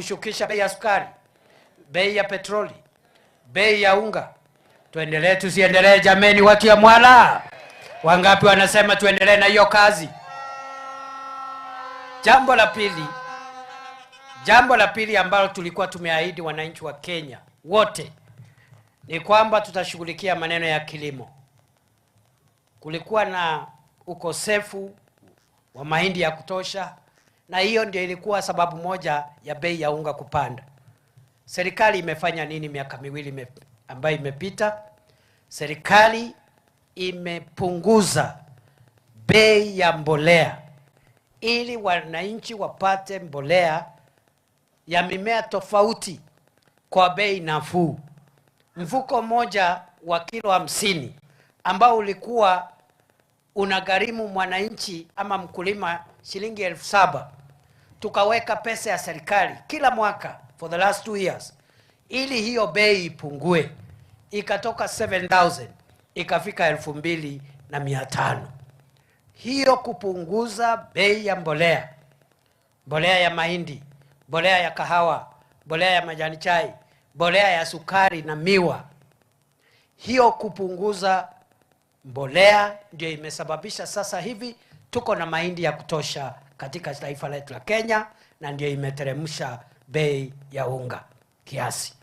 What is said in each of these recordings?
Kushukisha bei ya sukari, bei ya petroli, bei ya unga. Tuendelee tusiendelee jameni, watu ya Mwala? Wangapi wanasema tuendelee na hiyo kazi? Jambo la pili ambalo tulikuwa tumeahidi wananchi wa Kenya wote ni kwamba tutashughulikia maneno ya kilimo. Kulikuwa na ukosefu wa mahindi ya kutosha, na hiyo ndio ilikuwa sababu moja ya bei ya unga kupanda. Serikali imefanya nini miaka 2 ambayo imepita? Serikali imepunguza bei ya mbolea ili wananchi wapate mbolea ya mimea tofauti kwa bei nafuu. Mfuko mmoja wa kilo 50 ambao ulikuwa unagharimu mwananchi ama mkulima shilingi 7,000, tukaweka pesa ya serikali kila mwaka for the last 2 years ili hiyo bei ipungue, ikatoka 7000 ikafika 2500. Hiyo kupunguza bei ya mbolea, mbolea ya mahindi, mbolea ya kahawa, mbolea ya majani chai, mbolea ya sukari na miwa, hiyo kupunguza mbolea ndio imesababisha sasa hivi tuko na mahindi ya kutosha katika taifa letu la Kenya, na ndio imeteremsha bei ya unga kiasi.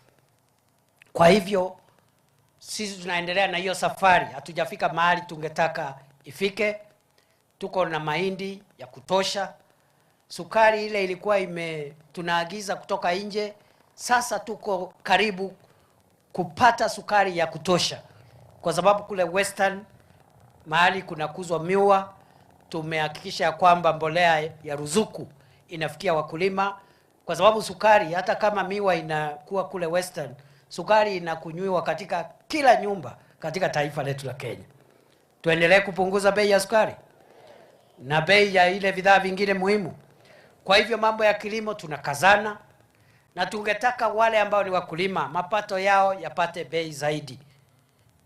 Kwa hivyo sisi tunaendelea na hiyo safari, hatujafika mahali tungetaka ifike. Tuko na mahindi ya kutosha. Sukari ile ilikuwa tunaagiza kutoka nje, sasa tuko karibu kupata sukari ya kutosha, kwa sababu kule Western mahali kunakuzwa miwa, tumehakikisha ya kwamba mbolea ya ruzuku inafikia wakulima, kwa sababu sukari, hata kama miwa inakuwa kule Western, sukari inakunywiwa katika kila nyumba katika taifa letu la Kenya. Tuendelee kupunguza bei ya sukari na bei ya ile bidhaa vingine muhimu. Kwa hivyo mambo ya kilimo tunakazana, na tungetaka wale ambao ni wakulima mapato yao yapate bei zaidi.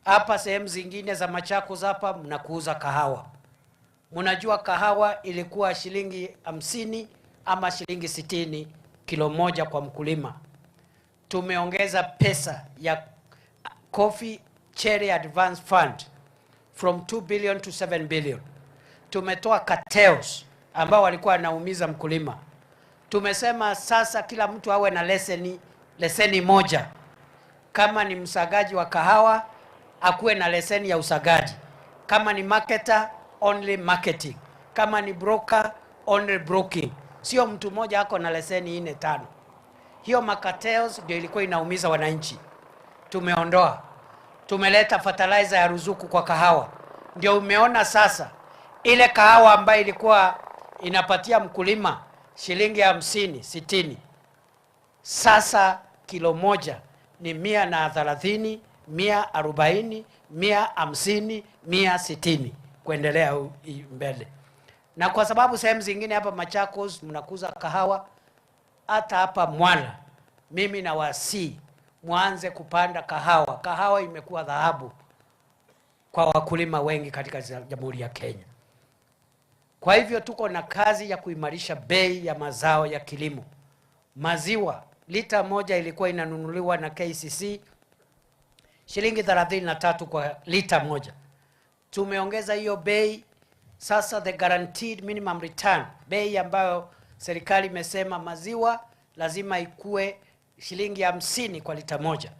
Hapa sehemu zingine za Machakos hapa mnakuuza kahawa. Mnajua kahawa ilikuwa shilingi 50 ama shilingi 60 kilo moja kwa mkulima. Tumeongeza pesa ya Coffee Cherry Advance Fund from 2 billion to 7 billion. Tumetoa cartels ambao walikuwa wanaumiza mkulima. Tumesema sasa kila mtu awe na leseni moja. Kama ni msagaji wa kahawa akuwe na leseni ya usagaji. Kama ni marketer, only marketing. Kama ni broker, only broking. Sio mtu mmoja ako na leseni nne tano. Hiyo macartels ndio ilikuwa inaumiza wananchi. Tumeondoa. Tumeleta fertilizer ya ruzuku kwa kahawa. Ndio umeona sasa ile kahawa ambayo ilikuwa inapatia mkulima shilingi 50, 60, sasa kilo moja ni 130, 140, 150, 160 kuendelea mbele. Na kwa sababu sehemu zingine hapa Machakos mnakuza kahawa, hata hapa Mwala, mimi nawasihi mwanze kupanda kahawa. Kahawa imekuwa dhahabu kwa wakulima wengi katika Jamhuri ya Kenya. Kwa hivyo tuko na kazi ya kuimarisha bei ya mazao ya kilimo. Maziwa lita moja ilikuwa inanunuliwa na KCC shilingi 33 kwa lita moja. Tumeongeza hiyo bei sasa, the guaranteed minimum return, bei ambayo serikali imesema maziwa lazima ikue shilingi 50 kwa lita moja,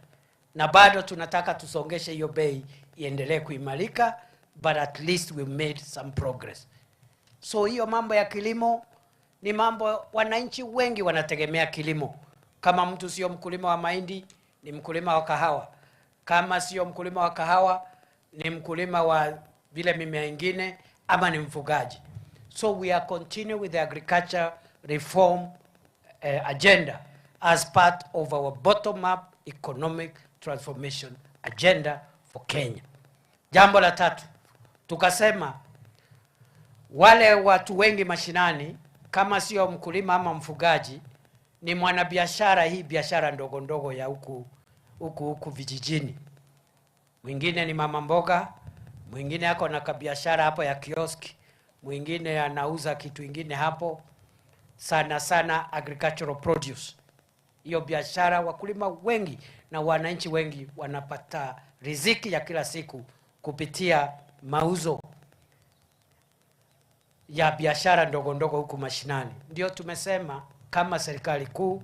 na bado tunataka tusongeshe hiyo bei iendelee kuimarika, but at least we made some progress. So hiyo mambo ya kilimo ni mambo wananchi wengi wanategemea kilimo. Kama mtu sio mkulima wa mahindi, ni mkulima wa kahawa. Kama sio mkulima wa kahawa, ni mkulima wa vile mimea ingine ama ni mfugaji. So we are continue with the agriculture reform agenda as part of our bottom-up economic transformation agenda for Kenya. Jambo la tatu, tukasema wale watu wengi mashinani, kama sio mkulima ama mfugaji, ni mwanabiashara, hii biashara ndogo ndogo ya huku huku huku vijijini. Mwingine ni mama mboga, mwingine ako na kabiashara hapo ya kioski, mwingine anauza kitu ingine hapo, sana sana agricultural produce. Hiyo biashara, wakulima wengi na wananchi wengi wanapata riziki ya kila siku kupitia mauzo ya biashara ndogo ndogo huku mashinani. Ndio tumesema kama serikali kuu,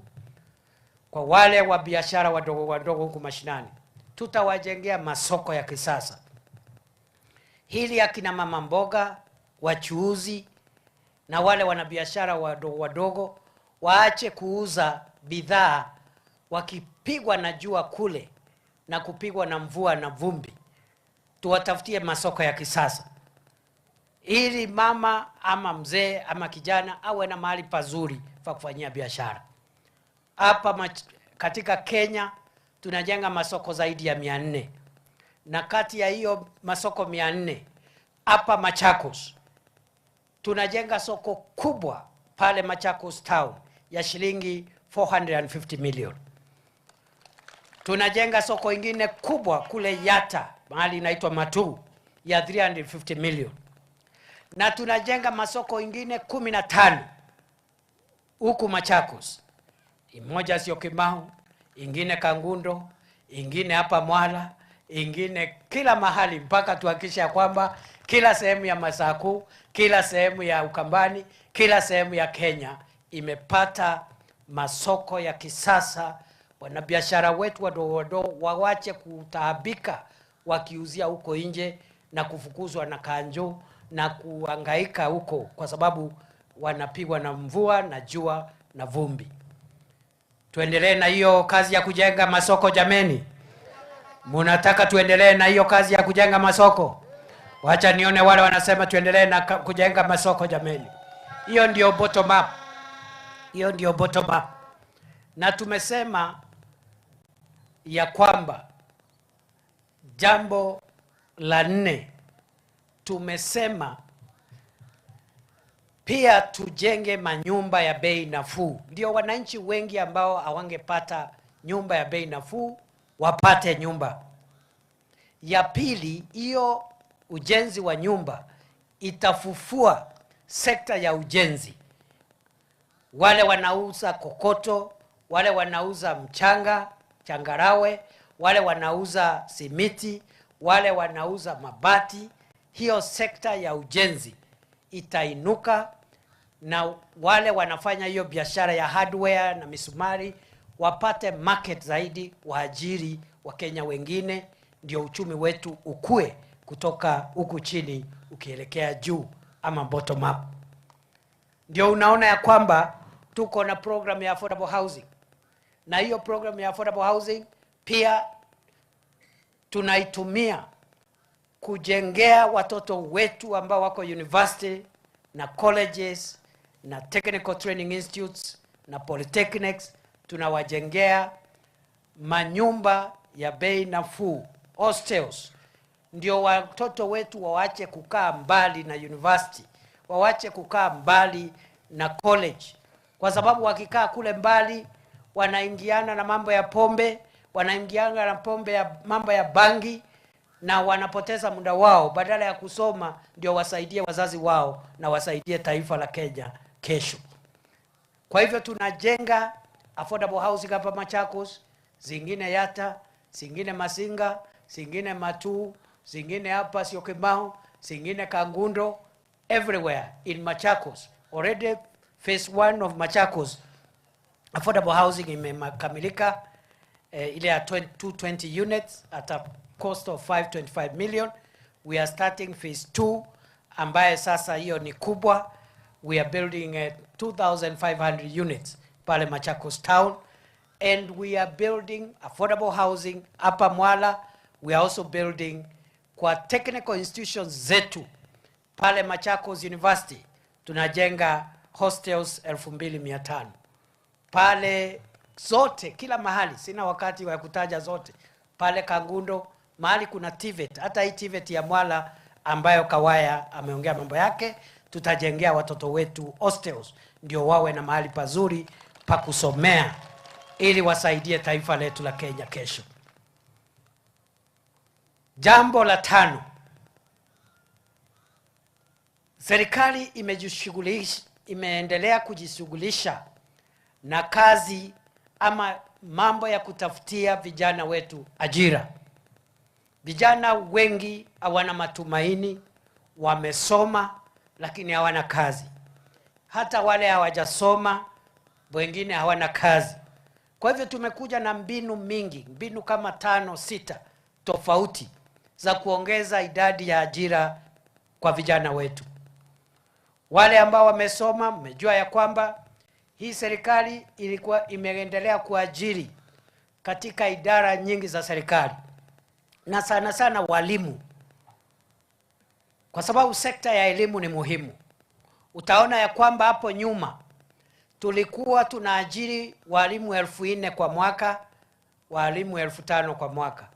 kwa wale wa biashara wadogo wadogo huku mashinani, tutawajengea masoko ya kisasa. Hili akina mama mboga, wachuuzi na wale wanabiashara wadogo wadogo waache kuuza bidhaa wakipigwa na jua kule na kupigwa na mvua na vumbi. Tuwatafutie masoko ya kisasa ili mama ama mzee ama kijana awe na mahali pazuri pa kufanyia biashara. Hapa katika Kenya tunajenga masoko zaidi ya 400, na kati ya hiyo masoko 400 hapa Machakos tunajenga soko kubwa pale Machakos town ya shilingi 450 million. Tunajenga soko ingine kubwa kule Yata, mahali inaitwa Matu, ya 350 million. Na tunajenga masoko ingine 15 huku Machakos. Moja Syokimau, ingine Kangundo, ingine hapa Mwala, ingine kila mahali, mpaka tuhakikishe kwamba kila sehemu ya Masaku, kila sehemu ya Ukambani, kila sehemu ya Kenya imepata masoko ya kisasa. Wanabiashara wetu wadogo wadogo wawache kutaabika wakiuzia huko nje na kufukuzwa na kanjo na kuhangaika huko kwa sababu wanapigwa na mvua na jua na vumbi. Tuendelee na hiyo kazi ya kujenga masoko jameni. Munataka tuendelee na hiyo kazi ya kujenga masoko? Wacha nione wale wanasema tuendelee na kujenga masoko jameni. Hiyo ndio bottom up. Hiyo ndio bottom up. Na tumesema ya kwamba jambo la nne, tumesema pia tujenge manyumba ya bei nafuu. Ndio wananchi wengi ambao hawangepata nyumba ya bei nafuu wapate nyumba. Ya pili, hiyo ujenzi wa nyumba itafufua sekta ya ujenzi. Wale wanauza kokoto, wale wanauza mchanga, changarawe, wale wanauza simiti, wale wanauza mabati, hiyo sekta ya ujenzi itainuka, na wale wanafanya hiyo biashara ya hardware na misumari wapate market zaidi, waajiri Wakenya wengine, ndio uchumi wetu ukue kutoka huku chini ukielekea juu, ama bottom up. Ndio unaona ya kwamba tuko na program ya affordable housing, na hiyo program ya affordable housing pia tunaitumia kujengea watoto wetu ambao wako university na colleges na technical training institutes na polytechnics. Tunawajengea manyumba ya bei nafuu, hostels, ndio watoto wetu waache kukaa mbali na university, waache kukaa mbali na college, kwa sababu wakikaa kule mbali wanaingiana na mambo ya pombe, wanaingiana na pombe ya mambo ya bangi, na wanapoteza muda wao badala ya kusoma ndio wasaidie wazazi wao na wasaidie taifa la Kenya kesho. Kwa hivyo tunajenga affordable housing hapa Machakos, zingine Yata, zingine Masinga, zingine Matu, zingine hapa Syokimau, zingine Kangundo, everywhere in Machakos. Already phase 1 of Machakos affordable housing imekamilika, ile ya 220 units at a cost of 525 million. We are starting phase 2 ambaye sasa hiyo ni kubwa. We are building 2500 units pale Machakos town, and we are building affordable housing hapa Mwala. We are also building kwa technical institutions zetu pale Machakos University, tunajenga hostels 2500 pale zote, kila mahali, sina wakati wa kutaja zote. Pale Kangundo mahali kuna TVET, hata hii TVET ya Mwala ambayo Kawaya ameongea mambo yake, tutajengea watoto wetu hostels ndio wawe na mahali pazuri pa kusomea ili wasaidie taifa letu la Kenya kesho. Jambo la tano, serikali imeendelea kujishughulisha na kazi ama mambo ya kutafutia vijana wetu ajira. Vijana wengi hawana matumaini, wamesoma lakini hawana kazi. Hata wale hawajasoma wengine hawana kazi. Kwa hivyo tumekuja na mbinu mingi, mbinu kama tano sita tofauti za kuongeza idadi ya ajira kwa vijana wetu. Wale ambao wamesoma, mmejua ya kwamba hii serikali ilikuwa imeendelea kuajiri katika idara nyingi za serikali na sana sana walimu, kwa sababu sekta ya elimu ni muhimu. Utaona ya kwamba hapo nyuma tulikuwa tunaajiri walimu 4,000 kwa mwaka, walimu 5,000 kwa mwaka,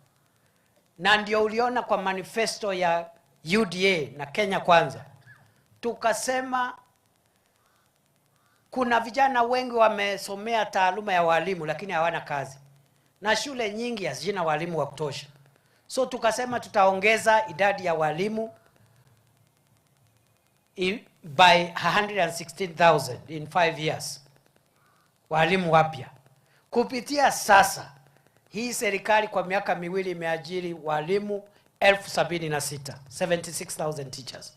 na ndio uliona kwa manifesto ya UDA na Kenya Kwanza tukasema kuna vijana wengi wamesomea taaluma ya walimu lakini hawana kazi, na shule nyingi hazina walimu wa kutosha. So tukasema tutaongeza idadi ya walimu by 116,000 in 5 years, walimu wapya. Kupitia sasa hii serikali kwa miaka miwili imeajiri walimu 76,000, 76,000 teachers.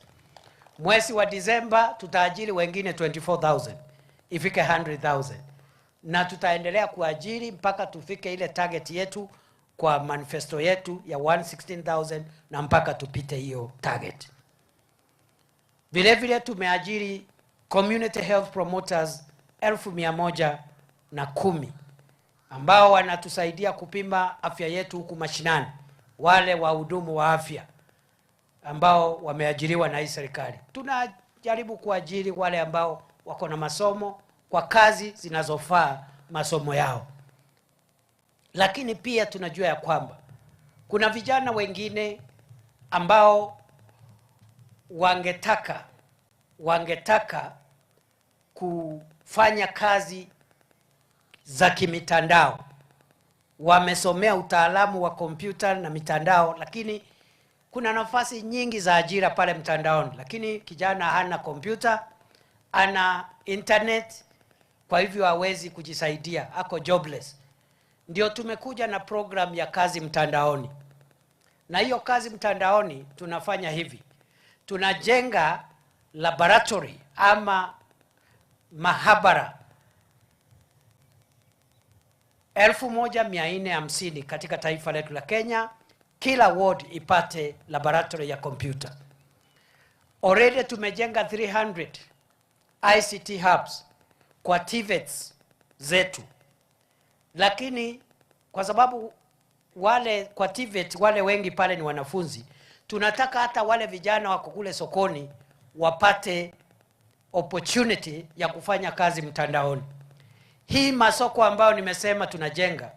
Mwezi wa Disemba tutaajiri wengine 24,000 ifike 100,000, na tutaendelea kuajiri mpaka tufike ile target yetu kwa manifesto yetu ya 116,000 na mpaka tupite hiyo target. Vile vile tumeajiri community health promoters 110,000 ambao wanatusaidia kupima afya yetu huku mashinani, wale wahudumu wa afya ambao wameajiriwa na hii serikali. Tunajaribu kuajiri wale ambao wako na masomo kwa kazi zinazofaa masomo yao. Lakini pia tunajua ya kwamba kuna vijana wengine ambao wangetaka kufanya kazi za kimitandao. Wamesomea utaalamu wa kompyuta na mitandao, lakini kuna nafasi nyingi za ajira pale mtandaoni, lakini kijana hana kompyuta, ana internet, kwa hivyo hawezi kujisaidia, ako jobless. Ndio tumekuja na program ya kazi mtandaoni. Na hiyo kazi mtandaoni tunafanya hivi: tunajenga laboratory ama mahabara 1450 katika taifa letu la Kenya, kila ward ipate laboratory ya kompyuta. Already tumejenga 300 ICT hubs kwa TVETs zetu, lakini kwa sababu wale kwa TVET wale wengi pale ni wanafunzi, tunataka hata wale vijana wako kule sokoni wapate opportunity ya kufanya kazi mtandaoni. Hii masoko ambayo nimesema tunajenga,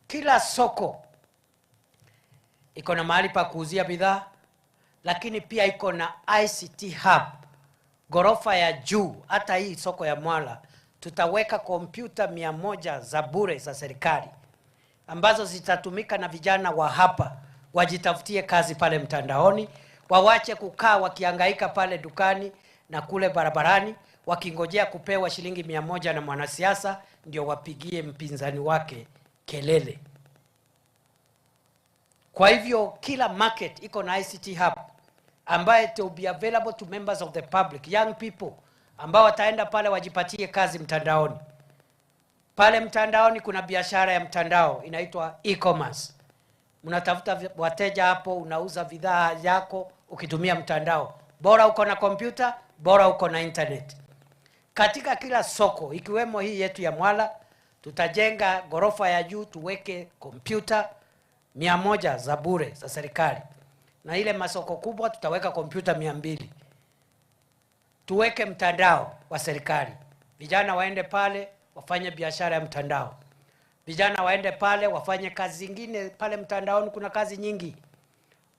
kila soko iko na mahali pa kuuzia bidhaa, lakini pia iko na ICT hub ghorofa ya juu. Hata hii soko ya Mwala tutaweka kompyuta 100 za bure za serikali ambazo zitatumika na vijana wa hapa wajitafutie kazi pale mtandaoni, wawache kukaa wakihangaika pale dukani na kule barabarani wakingojea kupewa shilingi 100 na mwanasiasa ndio wapigie mpinzani wake kelele. Kwa hivyo kila market iko na ICT hub ambayo it will be available to members of the public, young people ambao wataenda pale wajipatie kazi mtandaoni. Pale mtandaoni kuna biashara ya mtandao inaitwa e-commerce. Mnatafuta wateja hapo, unauza bidhaa yako ukitumia mtandao. Bora uko na kompyuta, bora uko na internet. Katika kila soko ikiwemo hii yetu ya Mwala, tutajenga ghorofa ya juu, tuweke kompyuta 100 za bure za serikali, na ile masoko kubwa tutaweka kompyuta 200. Tuweke mtandao wa serikali, vijana waende pale wafanye biashara ya mtandao, vijana waende pale wafanye kazi zingine pale mtandaoni. Kuna kazi nyingi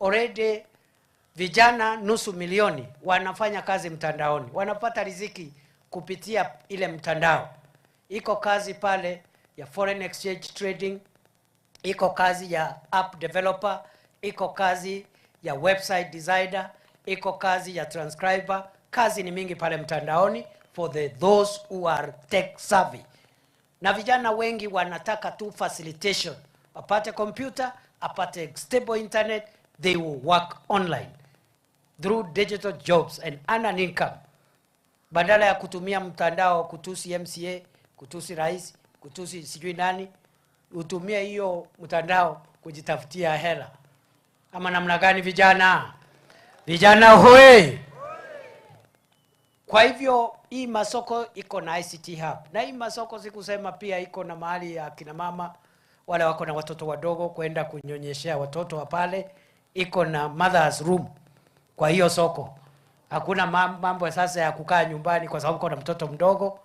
already. Vijana 500,000 wanafanya kazi mtandaoni, wanapata riziki kupitia ile mtandao. Iko kazi pale ya foreign exchange trading, iko kazi ya app developer, iko kazi ya website designer, iko kazi ya transcriber. Kazi ni mingi pale mtandaoni for the those who are tech savvy. Na vijana wengi wanataka tu facilitation, apate computer, apate stable internet, they will work online through digital jobs and earn an income. Badala ya kutumia mtandao kutusi MCA, kutusi rais, kutusi sijui nani, utumie hiyo mtandao kujitafutia hela. Ama namna gani vijana? Vijana hoi! Kwa hivyo hii masoko iko na ICT hub. Na hii masoko sikusema pia iko na mahali ya kina mama wale wako na watoto wadogo kwenda kunyonyeshea watoto wa pale, iko na mother's room kwa hiyo soko. Hakuna mambo sasa ya kukaa nyumbani kwa sababu kuna mtoto mdogo,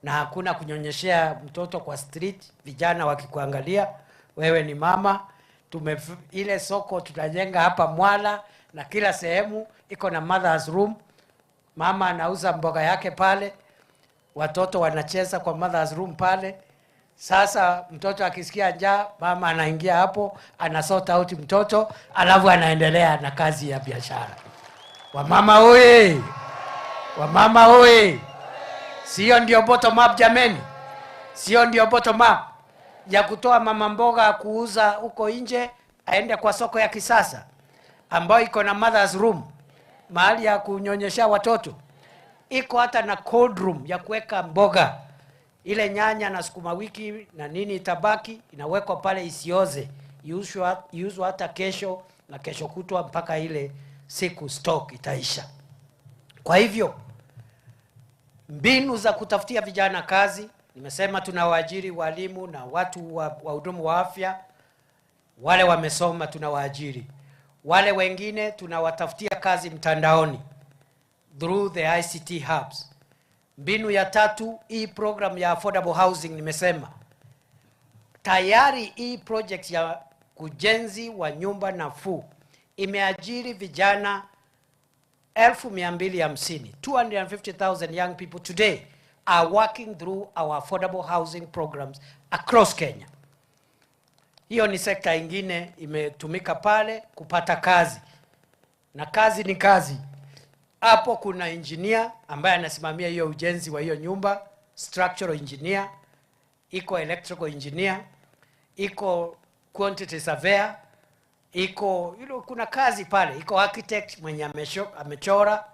na hakuna kunyonyeshea mtoto kwa street, vijana wakikuangalia wewe ni mama. Ile soko tutajenga hapa Mwala na kila sehemu iko na mother's room. Mama anauza mboga yake pale, watoto wanacheza kwa mother's room pale. Sasa mtoto akisikia njaa, mama anaingia hapo, anasort out mtoto, alafu anaendelea na kazi ya biashara. Wamama oye! Wamama oye! Sio ndio bottom up jameni? Sio ndio bottom up ya kutoa mama mboga kuuza huko nje, aende kwa soko ya kisasa ambayo iko na mother's room, mahali ya kunyonyesha watoto. Iko hata na cold room ya kuweka mboga, ile nyanya na sukuma wiki na nini itabaki, inawekwa pale isioze, iuzwe hata kesho na kesho kutwa mpaka ile siku stock itaisha. Kwa hivyo mbinu za kutafutia vijana kazi, nimesema tunawaajiri walimu na watu wahudumu wa afya, wale wamesoma tunawaajiri, wale wengine tunawatafutia kazi mtandaoni through the ICT hubs. Mbinu ya tatu, hii program ya affordable housing nimesema tayari hii project ya ujenzi wa nyumba nafuu imeajiri vijana 250,000, 250,000 young people today are working through our affordable housing programs across Kenya. Hiyo ni sekta ingine imetumika pale kupata kazi, na kazi ni kazi. Hapo kuna engineer ambaye anasimamia hiyo ujenzi wa hiyo nyumba, structural engineer, iko electrical engineer, iko quantity surveyor, iko kuna kazi pale, iko architect mwenye amechora,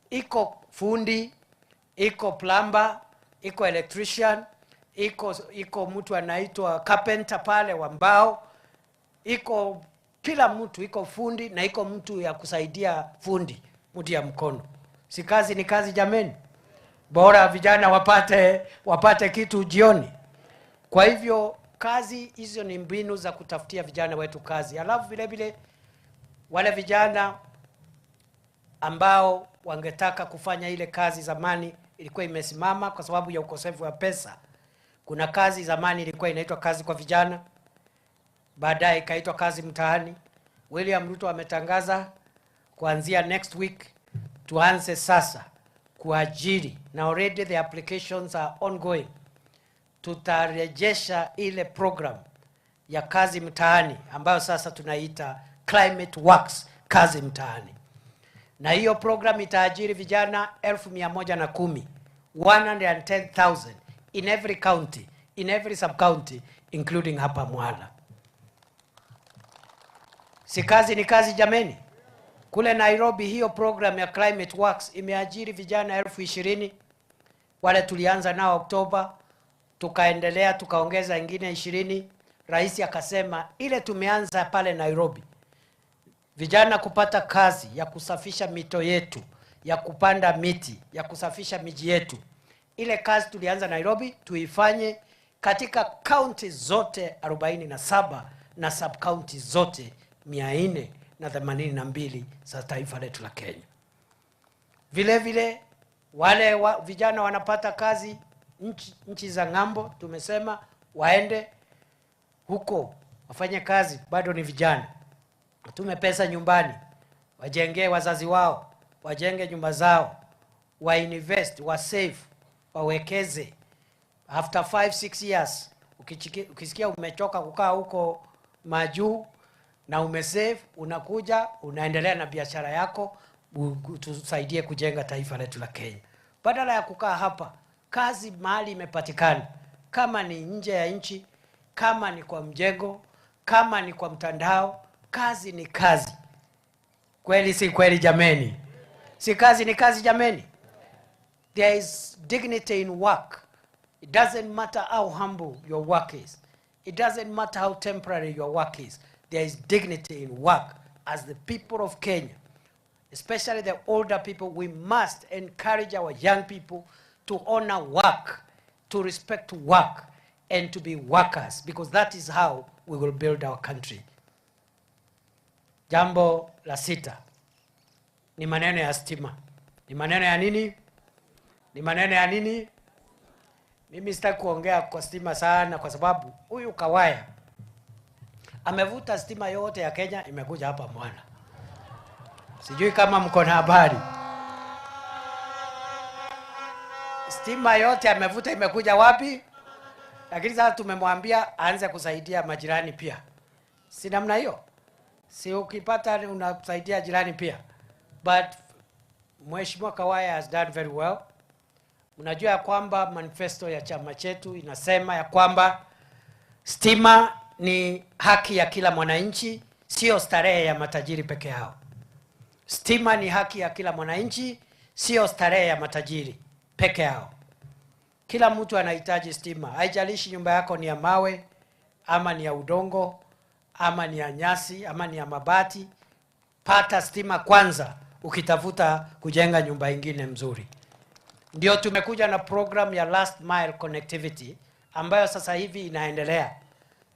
iko fundi, iko plumber, iko electrician, iko mtu anaitwa carpenter pale wa mbao, iko kila mtu, iko fundi na iko mtu ya kusaidia fundi, mtu ya mkono. Si kazi ni kazi jameni? Bora vijana wapate kitu jioni. Kwa hivyo kazi hizo ni mbinu za kutafutia vijana wetu kazi. Alafu vile vile wale vijana ambao wangetaka kufanya ile kazi zamani ilikuwa imesimama kwa sababu ya ukosefu wa pesa. Kuna kazi zamani ilikuwa inaitwa kazi kwa vijana, baadaye ikaitwa kazi mtaani. William Ruto ametangaza kuanzia next week tuanze sasa kuajiri, na already the applications are ongoing. Tutarejesha ile program ya kazi mtaani ambayo sasa tunaita Climate Works kazi mtaani. Na hiyo program itaajiri vijana 110,000, 110,000 in every county, in every sub-county, including hapa Mwala. Si kazi ni kazi jameni? Kule Nairobi hiyo program ya Climate Works imeajiri vijana 20,000. Wale tulianza nao Oktoba, tukaendelea tukaongeza ingine 20. Rais akasema ile tumeanza pale Nairobi, vijana kupata kazi ya kusafisha mito yetu, ya kupanda miti, ya kusafisha miji yetu. Ile kazi tulianza Nairobi tuifanye katika county zote 47 na sub county zote 482 za taifa letu la Kenya. Vile vile wale vijana wanapata kazi nchi za ng'ambo, tumesema waende huko wafanye kazi, bado ni vijana. Watume pesa nyumbani, wajengee wazazi wao, wajenge nyumba zao, wa invest, wa save, wawekeze. After 5-6 years ukisikia umechoka kukaa huko majuu na umesave, unakuja unaendelea na biashara yako, tusaidie kujenga taifa letu la Kenya. Badala ya kukaa hapa, kazi mahali imepatikana, Kama ni nje ya nchi, kama ni kwa mjengo, kama ni kwa mtandao, kazi ni kazi. Kweli si kweli jameni? Si kazi ni kazi jameni? There is dignity in work. It doesn't matter how humble your work is. It doesn't matter how temporary your work is. There is dignity in work. As the people of Kenya, especially the older people, we must encourage our young people to honor work, to respect work, and to be workers, because that is how we will build our country. Jambo la sita ni maneno ya stima. Ni maneno ya nini? Ni maneno ya nini? Mimi sitaki kuongea kwa stima sana, kwa sababu huyu Kawaya amevuta stima yote ya Kenya imekuja hapa Mwala. Sijui kama mko na habari. Stima yote amevuta imekuja wapi? Lakini sasa tumemwambia aanze kusaidia majirani pia. Si namna hiyo? Si ukipata unasaidia jirani pia. But Mheshimiwa Kawaya has done very well. Unajua ya kwamba manifesto ya chama chetu inasema ya kwamba stima ni haki ya kila mwananchi, sio starehe ya matajiri peke yao. Stima ni haki ya kila mwananchi, sio starehe ya matajiri peke yao. Kila mtu anahitaji stima. Haijalishi nyumba yako ni ya mawe ama ni ya udongo ama ni ya nyasi ama ni ya mabati. Pata stima kwanza ukitafuta kujenga nyumba ingine mzuri. Ndio tumekuja na program ya last mile connectivity ambayo sasa hivi inaendelea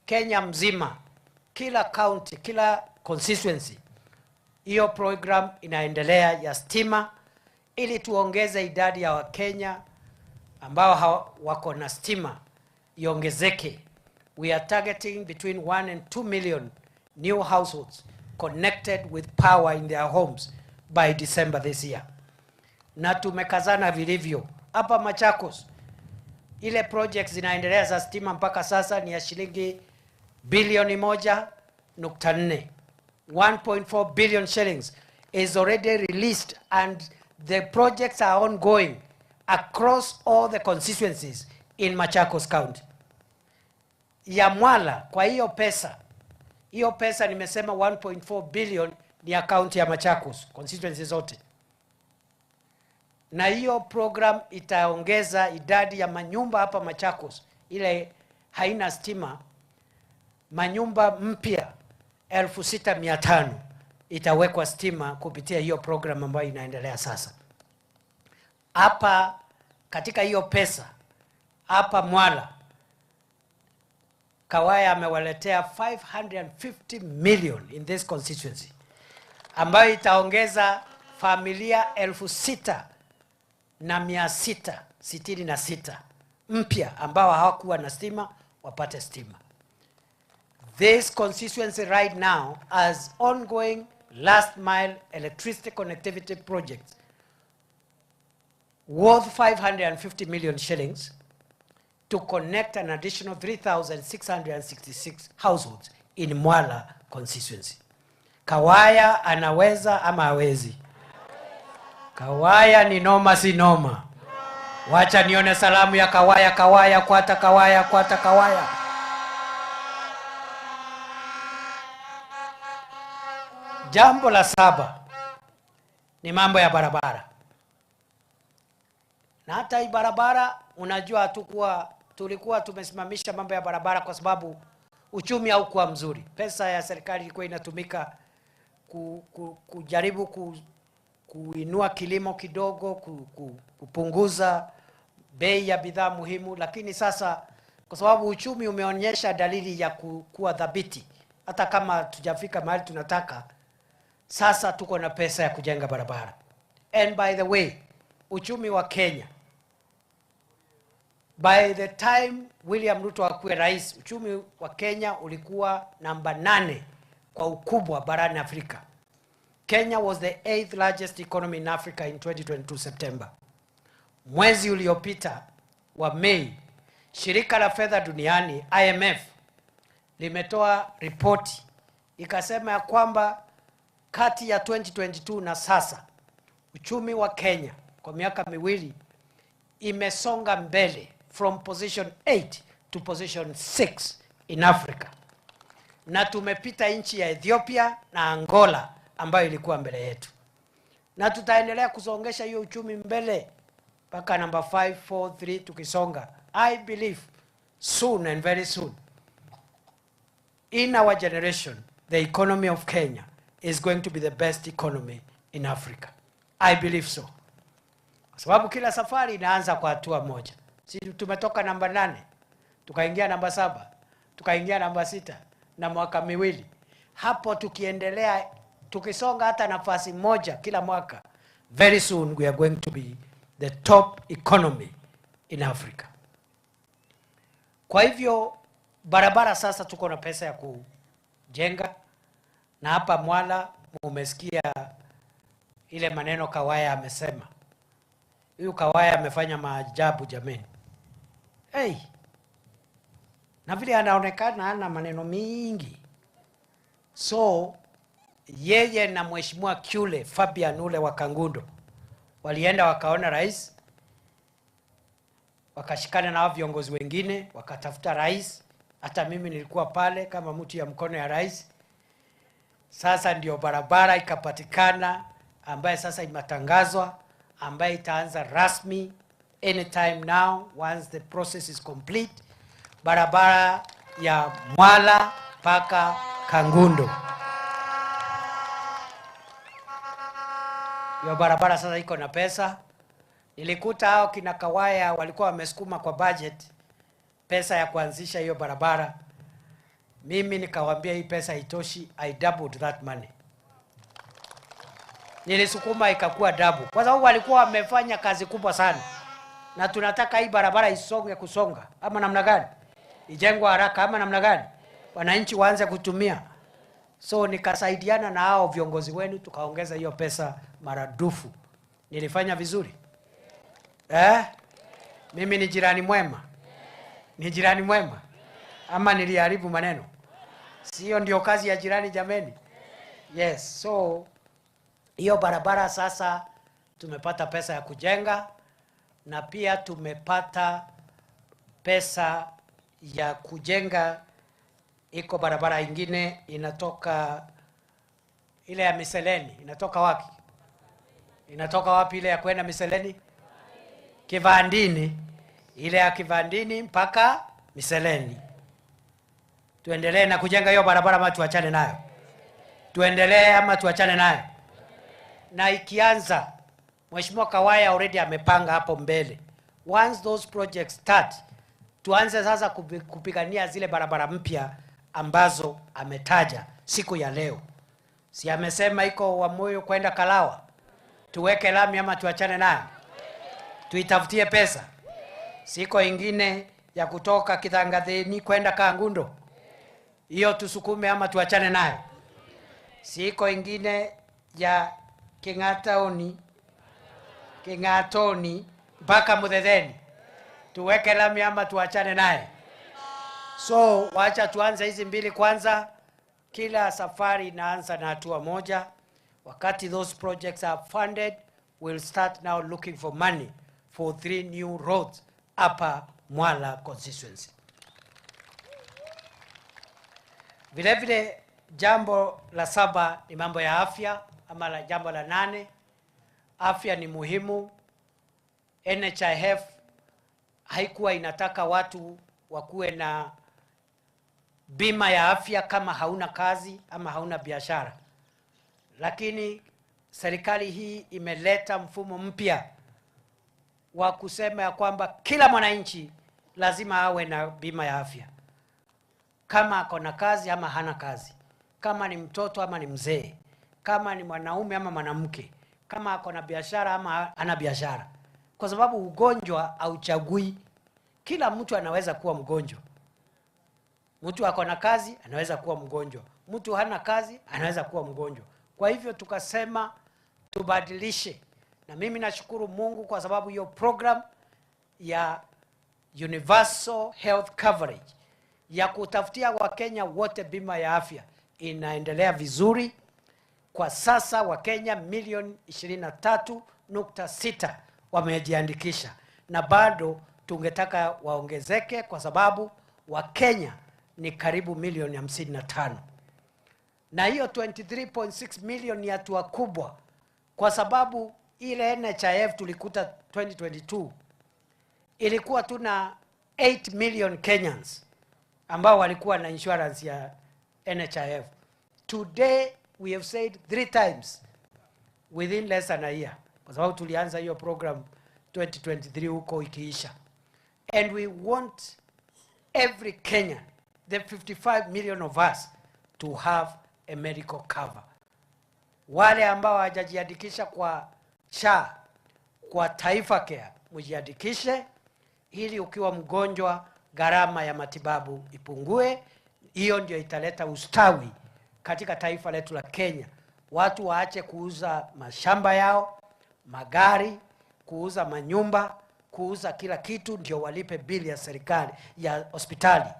Kenya mzima, kila county, kila constituency. Hiyo program inaendelea ya stima ili tuongeze idadi ya Wakenya ambao wako na stima iongezeke. We are targeting between 1 and 2 million new households connected with power in their homes by December this year. Na tumekazana vilivyo hapa Machakos. Ile projects zinaendelea za stima mpaka sasa ni ya shilingi bilioni 1.4. 1.4 billion shillings is already released and the projects are ongoing across all the constituencies in Machakos County. Ya Mwala, kwa hiyo pesa nimesema 1.4 billion ni ya county ya Machakos, constituencies zote. Na hiyo program itaongeza idadi ya manyumba hapa Machakos, ile haina stima, manyumba mpya 6,500 itawekwa stima kupitia hiyo program ambayo inaendelea sasa. Hapa katika hiyo pesa, hapa Mwala, Kawaya amewaletea 550 million in this constituency, ambayo itaongeza familia 6,666 mpya ambao hawakuwa na stima wapate stima. This constituency right now has ongoing last mile electricity connectivity projects worth 550 million shillings to connect an additional 3,666 households in Mwala constituency. Kawaya anaweza ama hawezi? Kawaya ni noma si noma? Wacha nione salamu ya Kawaya, Kawaya, kwata Kawaya, kwata Kawaya. Jambo la saba ni mambo ya barabara. Na hata hii barabara, unajua tulikuwa tumesimamisha mambo ya barabara kwa sababu uchumi haukuwa mzuri. Pesa ya serikali ilikuwa inatumika kujaribu kuinua kilimo kidogo, kupunguza bei ya bidhaa muhimu. Lakini sasa kwa sababu uchumi umeonyesha dalili ya kuwa thabiti, hata kama tujafika mahali tunataka, sasa tuko na pesa ya kujenga barabara. And by the way, uchumi wa Kenya, by the time William Ruto akuwe rais, uchumi wa Kenya ulikuwa namba 8 kwa ukubwa barani Afrika. Kenya was the 8th largest economy in Africa in 2022 September. Mwezi uliopita wa Mei, shirika la fedha duniani IMF limetoa ripoti ikasema ya kwamba kati ya 2022 na sasa uchumi wa Kenya kwa miaka miwili imesonga mbele from position 8 to position 6 in Africa. Na tumepita nchi ya Ethiopia na Angola ambayo ilikuwa mbele yetu. Na tutaendelea kusongesha hiyo uchumi mbele mpaka number 5, 4, 3 tukisonga. I believe soon and very soon, in our generation, the economy of Kenya is going to be the best economy in Africa. I believe so. Kwa sababu kila safari inaanza kwa hatua moja. Si tumetoka namba 8, tukaingia namba 7, tukaingia namba 6 na mwaka miwili. Hapo tukiendelea, tukisonga hata nafasi moja kila mwaka, very soon we are going to be the top economy in Africa. Kwa hivyo barabara sasa tuko na pesa ya kujenga, na hapa Mwala umesikia ile maneno Kawaya amesema. Huyu Kawaya amefanya maajabu jameni. Hey, na vile anaonekana hana maneno mingi. So yeye na Mheshimiwa Kyule Fabian ule wa Kangundo walienda wakaona rais, wakashikana na viongozi wengine, wakatafuta rais. Hata mimi nilikuwa pale kama mtu ya mkono ya rais. Sasa ndio barabara ikapatikana ambaye sasa imetangazwa, ambaye itaanza rasmi anytime now once the process is complete. Barabara ya Mwala mpaka Kangundo. Hiyo barabara sasa iko na pesa. Nilikuta hao kina Kawaya walikuwa wamesukuma kwa budget pesa ya kuanzisha hiyo barabara. Mimi nikawaambia hii pesa haitoshi, I doubled that money. Nilisukuma ikakuwa double. Kwa sababu walikuwa wamefanya kazi kubwa sana. Na tunataka hii barabara isonge kusonga. Ama namna gani? Ijengwe haraka ama namna gani? Wananchi waanze kutumia. So nikasaidiana na hao viongozi wenu tukaongeza hiyo pesa maradufu. Nilifanya vizuri? Mimi ni jirani mwema. Ni jirani mwema? Ama niliharibu maneno? Sio ndio kazi ya jirani jameni? Yes, so hiyo barabara sasa tumepata pesa ya kujenga, na pia tumepata pesa ya kujenga. Iko barabara ingine inatoka ile ya Miseleni, inatoka wapi? Inatoka wapi ile ya kwenda Miseleni? Kivandini. Ile ya Kivandini mpaka Miseleni. Tuendelee na kujenga hiyo barabara ama tuachane nayo? Tuendelee ama tuachane nayo? Na ikianza, Mheshimiwa Kawaya already amepanga hapo mbele. Once those projects start, tuanze sasa kupigania zile barabara mpya ambazo ametaja siku ya leo. Si amesema iko Wamuyu kwenda Kalawa? Tuweke lami ama tuachane nayo? Tuitafutie pesa. Siko ingine ya kutoka Kithangathini kwenda Kangundo, hiyo tusukume ama tuachane nayo? Siko ingine ya Kingatoni mpaka Muthetheni, tuweke lami ama tuachane naye? So wacha tuanze hizi mbili kwanza. Kila safari inaanza na hatua moja. Wakati those projects are funded, we'll start now looking for money for 3 new roads Upper Mwala constituency. Vile vile jambo la 7 ni mambo ya afya, ama la jambo la 8. Afya ni muhimu. NHIF haikuwa inataka watu wakuwe na bima ya afya kama hauna kazi ama hauna biashara. Lakini serikali hii imeleta mfumo mpya wa kusema ya kwamba kila mwananchi lazima awe na bima ya afya. Kama ako na kazi ama hana kazi, kama ni mtoto ama ni mzee, kama ni mwanaume ama mwanamke, kama ako na biashara ama hana biashara. Kwa sababu ugonjwa hauchagui. Kila mtu anaweza kuwa mgonjwa. Mtu ako na kazi anaweza kuwa mgonjwa, mtu hana kazi anaweza kuwa mgonjwa. Kwa hivyo tukasema tubadilishe. Na mimi nashukuru Mungu kwa sababu hiyo program ya Universal Health Coverage ya kutafutia Wakenya wote bima ya afya inaendelea vizuri. Kwa sasa Wakenya milioni 23.6 wamejiandikisha, na bado Tungetaka waongezeke kwa sababu Wakenya ni karibu milioni 55. Na hiyo 23.6 milioni ni hatua kubwa, kwa sababu ile NHIF tulikuta 2022 ilikuwa tuna 8 million Kenyans ambao walikuwa na insurance ya NHIF. Today we have said 3 times within less than a year, kwa sababu tulianza hiyo program 2023 huko ikiisha. And we want every Kenyan, the 55 million of us, to have a medical cover. Wale ambao hawajajiandikisha kwa SHA, kwa Taifa Care, mjiandikishe ili ukiwa mgonjwa gharama ya matibabu ipungue. Hiyo ndio italeta ustawi katika taifa letu la Kenya. Watu waache kuuza mashamba yao, magari, kuuza manyumba, kuuza kila kitu ndio walipe bili ya serikali ya hospitali.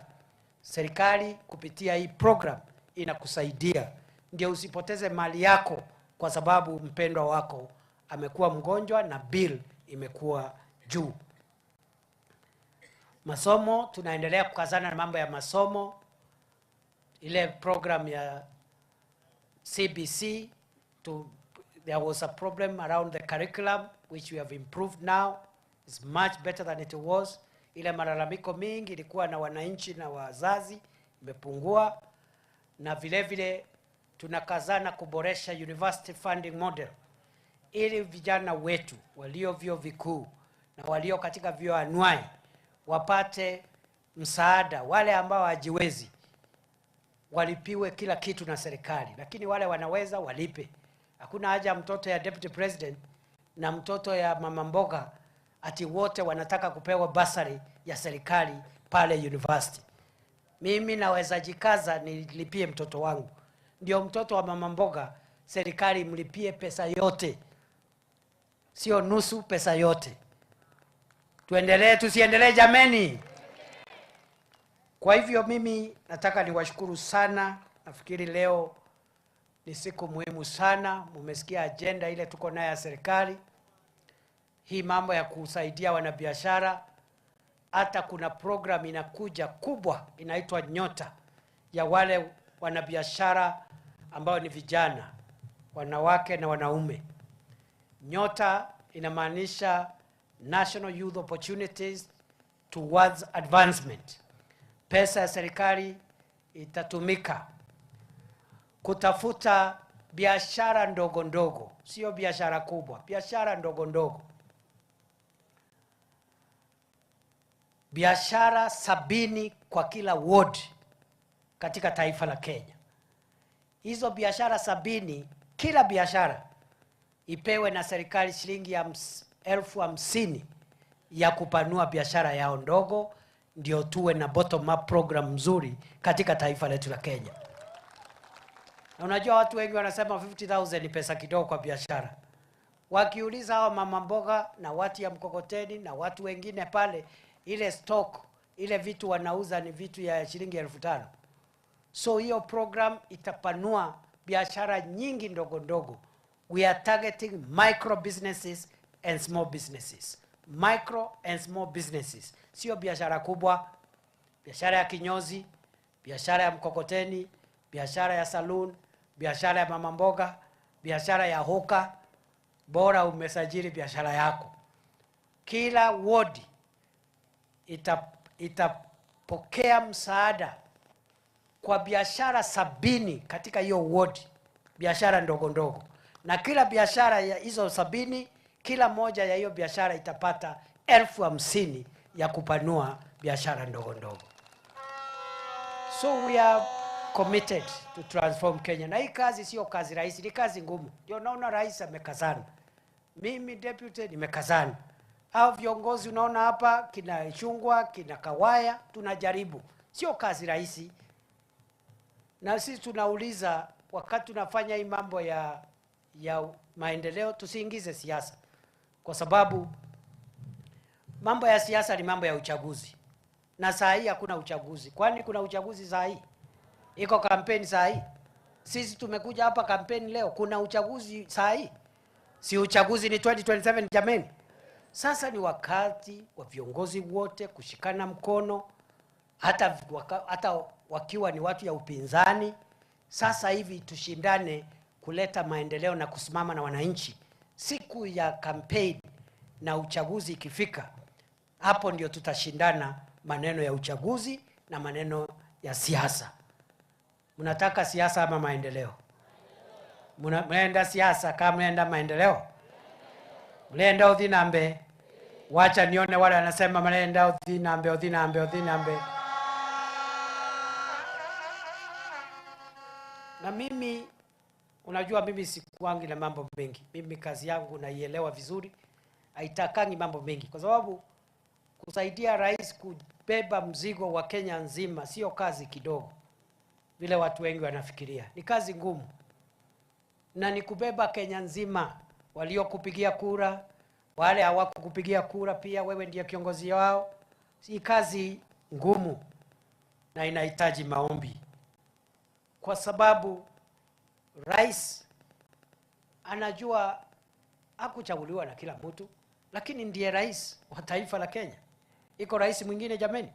Serikali kupitia hii program inakusaidia ndio usipoteze mali yako kwa sababu mpendwa wako amekuwa mgonjwa na bill imekuwa juu. Masomo, tunaendelea kukazana na mambo ya masomo. Ile program ya CBC, there was a problem around the curriculum which we have improved now. It's much better than it was. Ile malalamiko mingi ilikuwa na wananchi na wazazi imepungua. Na vile vile tunakazana kuboresha university funding model ili vijana wetu walio vyuo vikuu na walio katika vyuo anuai wapate msaada. Wale ambao hawajiwezi walipiwe kila kitu na serikali, lakini wale wanaweza walipe. Hakuna haja mtoto ya deputy president na mtoto ya mama mboga ati wote wanataka kupewa basari ya serikali pale university. Mimi naweza jikaza nilipie mtoto wangu, ndio mtoto wa mama mboga serikali mlipie pesa yote, sio nusu, pesa yote. Tuendelee tusiendelee jameni? Kwa hivyo mimi nataka niwashukuru sana. Nafikiri leo ni siku muhimu sana. Mmesikia agenda ile tuko nayo ya serikali. Hii mambo ya kusaidia wanabiashara, hata kuna program inakuja kubwa inaitwa Nyota ya wale wanabiashara ambao ni vijana, wanawake na wanaume. Nyota inamaanisha National Youth Opportunities Towards Advancement. Pesa ya serikali itatumika kutafuta biashara ndogo ndogo, sio biashara kubwa, biashara ndogo ndogo. Biashara 70 kwa kila ward katika taifa la Kenya. Hizo biashara 70, kila biashara ipewe na serikali shilingi 50,000 ya kupanua biashara yao ndogo, ndio tuwe na bottom up program mzuri katika taifa letu la Kenya. Na unajua watu wengi wanasema 50,000 ni pesa kidogo kwa biashara. Wakiuliza hawa mama mboga na watu ya mkokoteni na watu wengine pale, ile stock, ile vitu wanauza ni vitu ya shilingi 5,000. So hiyo program itapanua biashara nyingi ndogo ndogo. We are targeting micro businesses and small businesses. Micro and small businesses. Sio biashara kubwa, biashara ya kinyozi, biashara ya mkokoteni, biashara ya saloon, biashara ya mama mboga, biashara ya hoka. Bora umesajili biashara yako. Kila ward itapokea msaada kwa biashara 70 katika hiyo ward, biashara ndogo ndogo. Na kila biashara ya hizo 70, kila moja ya hiyo biashara itapata 50,000 ya kupanua biashara ndogo ndogo. So we are committed to transform Kenya. Na hii kazi sio kazi rahisi, ni kazi ngumu. Ndio naona rais amekazana. Mimi deputy nimekazana. Hao viongozi unaona hapa, kina Chungwa, kina Kawaya, tunajaribu. Sio kazi rahisi. Na sisi tunauliza wakati tunafanya hii mambo ya maendeleo, tusiingize siasa. Kwa sababu mambo ya siasa ni mambo ya uchaguzi. Na saa hii hakuna uchaguzi. Kwani kuna uchaguzi saa hii? Iko kampeni saa hii? Sisi tumekuja hapa kampeni leo. Kuna uchaguzi saa hii? Si uchaguzi ni 2027 jameni? Sasa ni wakati wa viongozi wote kushikana mkono, hata wakiwa ni watu ya upinzani. Sasa hivi tushindane kuleta maendeleo na kusimama na wananchi. Siku ya campaign na uchaguzi ikifika, hapo ndio tutashindana maneno ya uchaguzi na maneno ya siasa. Mnataka siasa ama maendeleo? Mnaenda siasa kama mnaenda maendeleo? Mnaenda udhinambe? Wacha nione wale wanasema mnaenda udhinambe, udhinambe, udhinambe. Na mimi, unajua mimi sikuangi na mambo mengi. Mimi kazi yangu naielewa vizuri, haitakangi mambo mengi, kwa sababu kusaidia rais kubeba mzigo wa Kenya nzima sio kazi kidogo vile watu wengi wanafikiria. Ni kazi ngumu, na ni kubeba Kenya nzima, waliokupigia kura, wale hawakukupigia kura pia wewe ndiye kiongozi wao. Si kazi ngumu na inahitaji maombi, kwa sababu rais anajua hakuchaguliwa na kila mtu, lakini ndiye rais wa taifa la Kenya. Iko rais mwingine jameni?